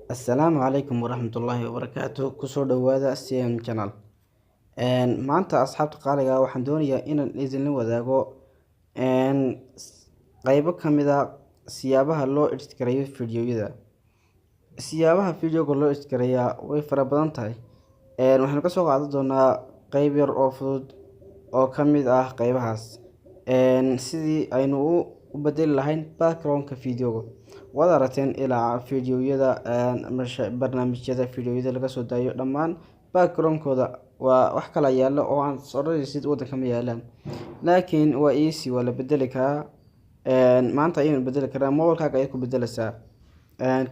Assalaamu calaykum waraxmatullaahi wabarakaatu. Kusoo dhawaada CM Channel. Maanta, asxaabta qaaliga, waxaan doonayaa inaan idinla wadaago qeybo kamid a siyaabaha loo edit gareeyo fiidiyowyada. Siyaabaha videoga loo edit gareeyaa way fara badan tahay. Waxaanu kasoo qaadan doonaa qeyb yar oo fudud oo kamid ah qeybahaas, sidii aynu u bedeli lahayn backgroundka videoga. Waad aragteen ilaa fiidiyowyada, barnaamijyada fiidiyowyada laga soo daayo, dhammaan backgroundkooda waa wax kala yaalo oo aan odhanaysid waddanka ma yaalaan, laakiin waa easy, waa la bedeli karaa. Maanta ayaynu bedeli karaa, mobilkaaga ayaad ku bedeleysaa.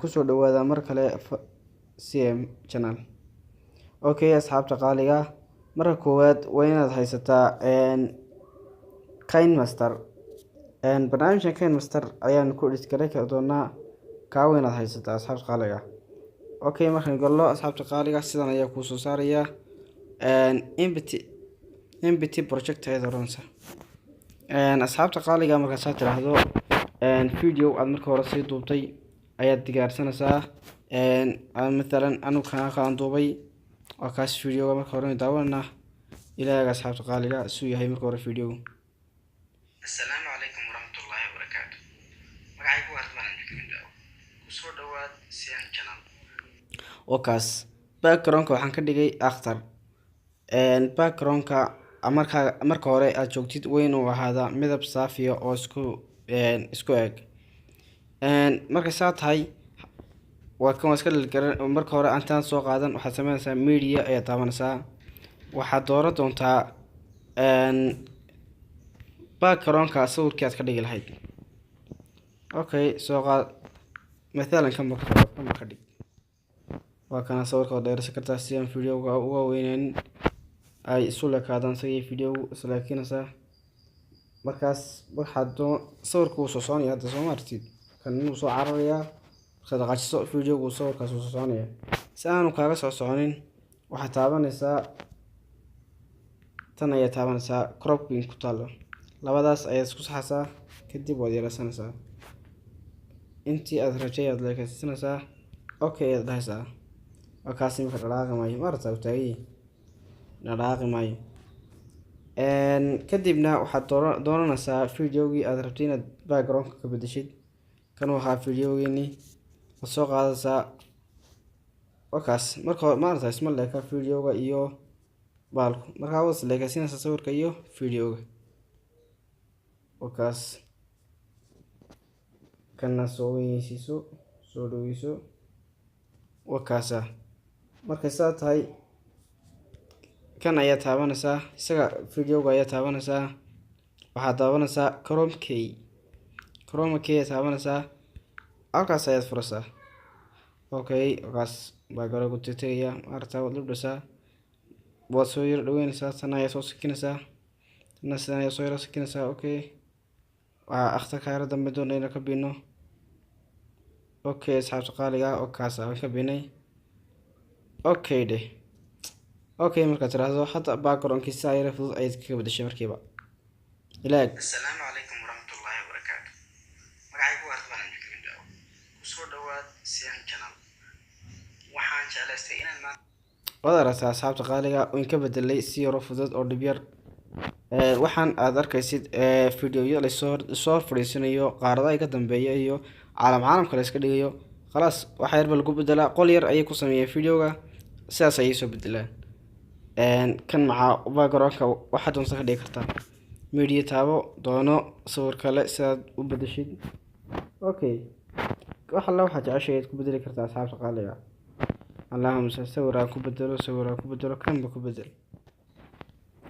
Kusoo dhawaada mar kale CM Channel. Okay, asxaabta qaaliga, marka koowaad waa inaad haysataa KineMaster. Barnaamijkan KineMaster ayaan ku edit gareyn doonaa. Kaa waa inaad haysataa, asxaabta qaaliga. Okay, markaan gallo, asxaabta qaaliga, sidan ayaa kuu soo saaraya. Empty project ayaad oranaysaa, asxaabta qaaliga. Markaasaa tiraahdo, video aad marka hore sii duubtay ayaad diyaarsanaysaa. Mathalan, anigu kaan duubay waa kaas. Videoga marka hore daawanana ilaaga, asxaabta qaaliga, suu yahay marka hore videogu. Assalaamu calaykum waraxmatullaahi wabarakaatu. Magacaygu waa Ridwaan Cabdikariim. Kusoo dhawaad CM Channel. Oo kaas backgroundka waxaan ka dhigay akhtar. Backgroundka marka marka hore aad joogtid waa inuu ahaadaa midab saafiya oo isku eg. Markay saa tahay, waa kan, waa iska dhaligaran. Marka hore antaan soo qaadan, waxaad sameynaysaa media ayaad taabanaysaa. Waxaad dooran doontaa backgroundka sawirkii aad ka dhigi lahayd. Okay, soo qaad mathalan kan kama ka dhig. Waa kana sawirka, oo dheeraysan kartaa si aan videoga uga weyneyn, ay isu lekaadaan isagii videogu islaakinaysaa. Markaas waxaad doo sawirka wuu soo soconaya hadda, soo ma aragtid? Kan inuu soo cararayaa markaad dhaqaajiso videogu, sawirkaas wuu soo soconaya. Si aanu kaaga soo soconin, waxaad taabanaysaa tan ayaa taabanaysaa, cropping ku taalo. Labadaas ayaad isku saxaysaa, kadib waad yareysanaysaa intii aad rabtay ayaad leekaysanaysaa. Okay ayaad dhahaysaa. Waa kaas, imika dhaqaaqi maayo. Ma aragtaa? Uu taagan yahay, dhaqaaqi maayo. Kadibna waxaad dooranaysaa videogii aad rabtay inaad backgroundka ka bedeshid. Kan waxaa videogeeni waad soo qaadaysaa. Waa kaas. Marka hore ma aragtaa, isma leeka videoga iyo baalku. Markaa waad isleekaysiinaysaa sawirka iyo videoga. Waa kaas. Kana soo weyneysiiso, soo dhaweyso. Waa kaasa. Markay saa tahay, kan ayaa taabanaysaa, isaga videoga ayaa taabanaysaa. Waxaad taabanaysaa chroma key. Chroma key ayaa taabanaysaa, halkaas ayaad furaysaa. Okay, kaas baa garo ku tegaya. Maaragtaa? Waad dhibdhaysaa, waad soo yaro dhaweynaysaa. Tan ayaa soo sikinaysaa, tanna sidan ayaa soo yaro sikinaysaa. Okay, waa akhtarka yaro dambe doona inaan ka bino. Okay, asxaabta qaaliga, oo kaas aan ka binay. Okay dheh. Okay, markaad tiraahdo, hadda backgroundkiisa yara fudud ayaad kaga bedeshay markiiba. Ilaag. Assalaamu calaykum waraxmatullaahi wabarakaatu. Magacaygu waa Ridwaan Cabdikariim. Kusoo dhawaad CM Channel. Waxaan jeclaystay inaan maanta Waad aragtaa, asxaabta qaaliga, in ka bedelay si yaro fudud oo dhib yar. Waxaan aad arkaysid videoyo lasoo soo fadhiisanayo, qaarada ay ka dambeeya iyo caalamka la iska dhigayo, khalaas, waxa yar ba lagu bedelaa. Qol yar ayay ku sameeyeen videoga, sidaas ayay soo bedelaan. Kan maxaa backgroundka waxaad doonta ka dhigi kartaa. Media taabo, doono sawir kale sidaad u bedeshid. Okay, wax alla waxaad jeceshay ayaad ku bedeli kartaa, asxaabta qaaliga. Allahuma sawir aan ku bedelo, sawir aan ku bedelo, kanba ku bedel.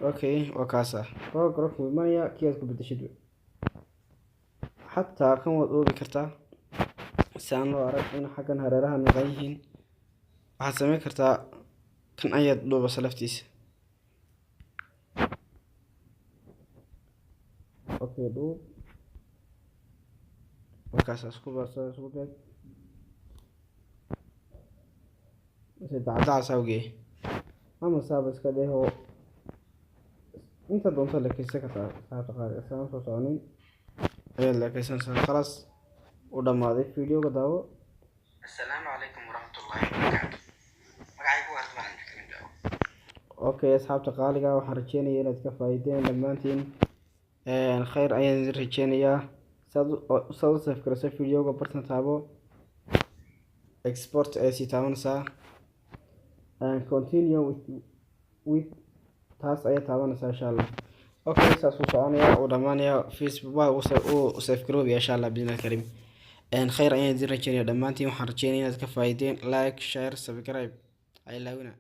Okay, waa kaas. Ah, backgroundka wuu imanaya kii aad ku bedeshid. Xataa kan waad oogi kartaa si aan loo arag in xaggan hareeraha maqan yihiin. Waxaad sameyn kartaa, kan ayaad dhuubasa laftiisa. Okay, dhuub. Markaas isku isku beeg mise dacdacaas awgee ama saaba iska dheho. Inta doonto la keysan kartaa, asxaabta qaar, isaan soo soconin. Ayaad leekeysanaysaa. Khalaas, u dhamaaday videoga, daawo. Assalaamu calaykum waraxmatullaahi wabarakaatu. Magacaygu waa Ridwaan Cabdikariim Daawo. Okay, asxaabta qaaliga, waxaan rajeynaya inaad ka faa'iideen dhammaantiin. Khayr ayaan idin rajeynayaa. Saad u save garayso videoga, bartan taabo, export ayaa sii taabanaysaa, continue with taas ayaa taabanaysaa, insha Allah. Okay, saas uu soconaya, uu dhamaanaya, Facebook waa uu save garoobaya, insha Allah, biidni karim. Khayr ayaan idin rajeynaya dhammaantiin. Waxaan rajeynaya inaad ka faa'iideen. Like, share, subscribe ha ilaawina.